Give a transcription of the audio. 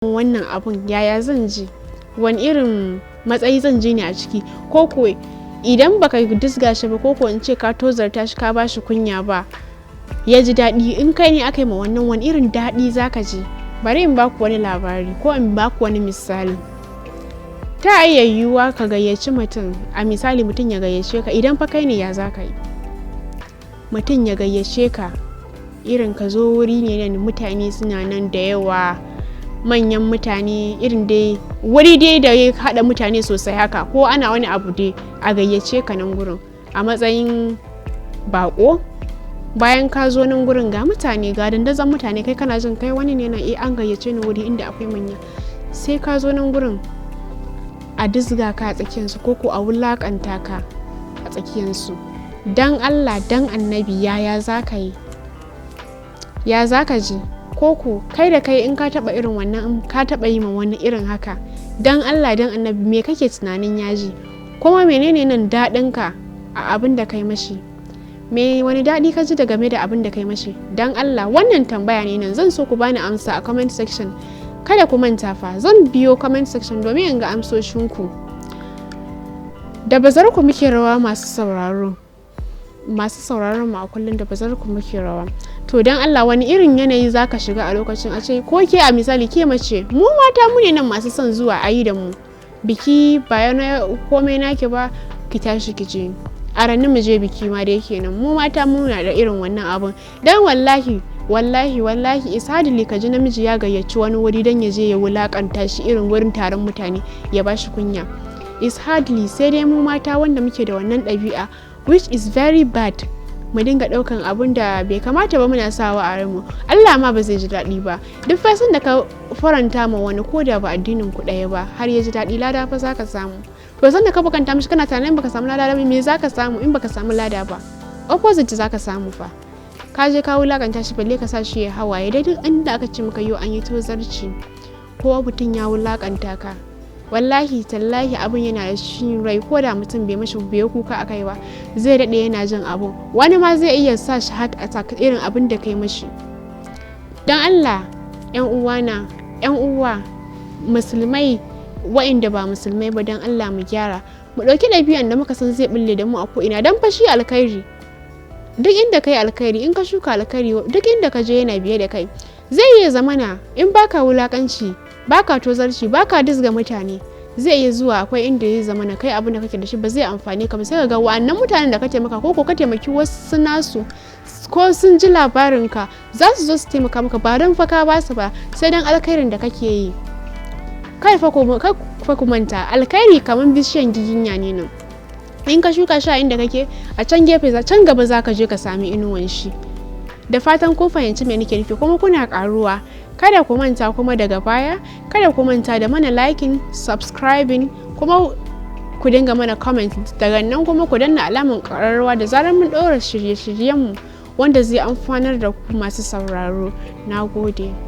Wannan abun, yaya zan ji? Wani irin matsayi zan ji ne a ciki? Ko ko idan baka dizga shi ba, ko ko in ce ka tozarta shi, ka ba shi kunya ba, ya ji daɗi, in kai ne aka yi ma wannan, wani irin daɗi zaka ji? Bari in baku wani labari ko in baku wani misali. Ta iya yiwuwa ka gayyaci mutum, a misali mutum ya gayyace ka. Idan fa kai ne, ya za ka yi? Mutum ya gayyace ka, irin ka zo wuri ne nan mutane suna nan da yawa, manyan mutane, irin dai wuri dai da ya haɗa mutane sosai haka, ko ana wani abu dai, a gayyace ka nan gurin a matsayin baƙo. Bayan ka zo nan gurin, ga mutane, ga dandazon mutane, kai kana jin kai wani ne nan, eh, an gayyace ni wuri inda akwai manya. Sai ka zo nan gurin, a dizga ka a tsakiyansu, ko ko a wulaƙanta ka a tsakiyansu. Dan Allah dan Annabi, yaya za ka yi? Ya za ka ji? Ko ko kai da kai, in ka taɓa irin wannan, in ka taɓa yi ma wani irin haka, dan Allah dan Annabi, me kake tunanin ya ji? Kuma menene nan daɗinka a abin da kai mashi? Me, wani daɗi ka ji da game da abin da kai mashi? Dan Allah, wannan tambaya ne nan, zan so ku bani amsa a comment section. Kada ku manta fa, zan biyo comment section domin in ga amsoshinku. Da bazar ku muke rawa, masu sauraro. Masu sauraron mu a kullum, da bazar ku muke rawa. To, dan Allah, wani irin yanayi zaka shiga a lokacin, a ce ko ke, a misali ke mace, mu mata mu ne nan masu son zuwa a yi da mu biki, ba na komai naki ba, ki tashi ki je a ranar mu je biki ma da yake nan. Mu mata muna da irin wannan abun. Dan wallahi wallahi wallahi, is hardly ka ji namiji ya gayyaci wani wuri dan ya je ya wulakanta shi, irin wurin taron mutane ya bashi kunya. Is hardly. Sai dai mu mata wanda muke da wannan ɗabi'a, which is very bad, mu dinga ɗaukan abun da bai kamata ba muna sawa a ranmu. Allah ma ba zai ji daɗi ba. Duk fasin da ka faranta ma wani, ko da ba addinin ku ɗaya ba, har ya ji daɗi, lada fa zaka samu. To, san da ka bakanta mishi, kana tunanin baka samu lada ba, me zaka samu in baka samu lada ba? Opposite zaka samu fa. Ka je ka wulakanta shi, balle ka sa shi ya hawaye. Dai duk inda aka ce maka yau an yi tozarci ko mutum ya wulakanta ka, wallahi tallahi abin yana da shi rai. Ko da mutum bai mashi, bai kuka a kai ba, zai daɗe yana jin abun. Wani ma zai iya sa shi heart attack, irin abin da kai mashi. Don Allah, yan uwana, yan uwa musulmai, wa'inda ba musulmai ba, don Allah mu gyara, mu ɗauki ɗabi'an da muka san zai bulle da mu a ko'ina. Don fashi alkhairi, duk inda kai alkhairi, in ka shuka alkhairi, duk inda ka je yana biye da kai. Zai iya zamana in baka wulakanci, baka tozarci, baka dizga mutane, zai iya zuwa akwai inda ya zama na kai abin da kake da shi ba zai amfane ka ba. Sai ka ga wa'annan mutanen da ka taimaka, ko ka taimaki wasu nasu, ko sun ji labarin ka, za su zo su taimaka maka, ba don fa ka ba su ba, sai don alkhairin da kake yi. Kai fa ku manta, alkhairi kamar bishiyan giginya ne nan. In ka shuka shi a inda kake, a can gefe, can gaba za ka je ka sami inuwan shi. Da fatan kun fahimci me nake nufi kuma kuna karuwa. Kada ku manta kuma daga baya, kada ku manta da mana liking, subscribing, kuma ku dinga mana comment. Daga nan kuma ku danna alamar ƙararrawa da zarar mun ɗora shirye-shiryenmu wanda zai amfanar da ku masu sauraro. Na gode.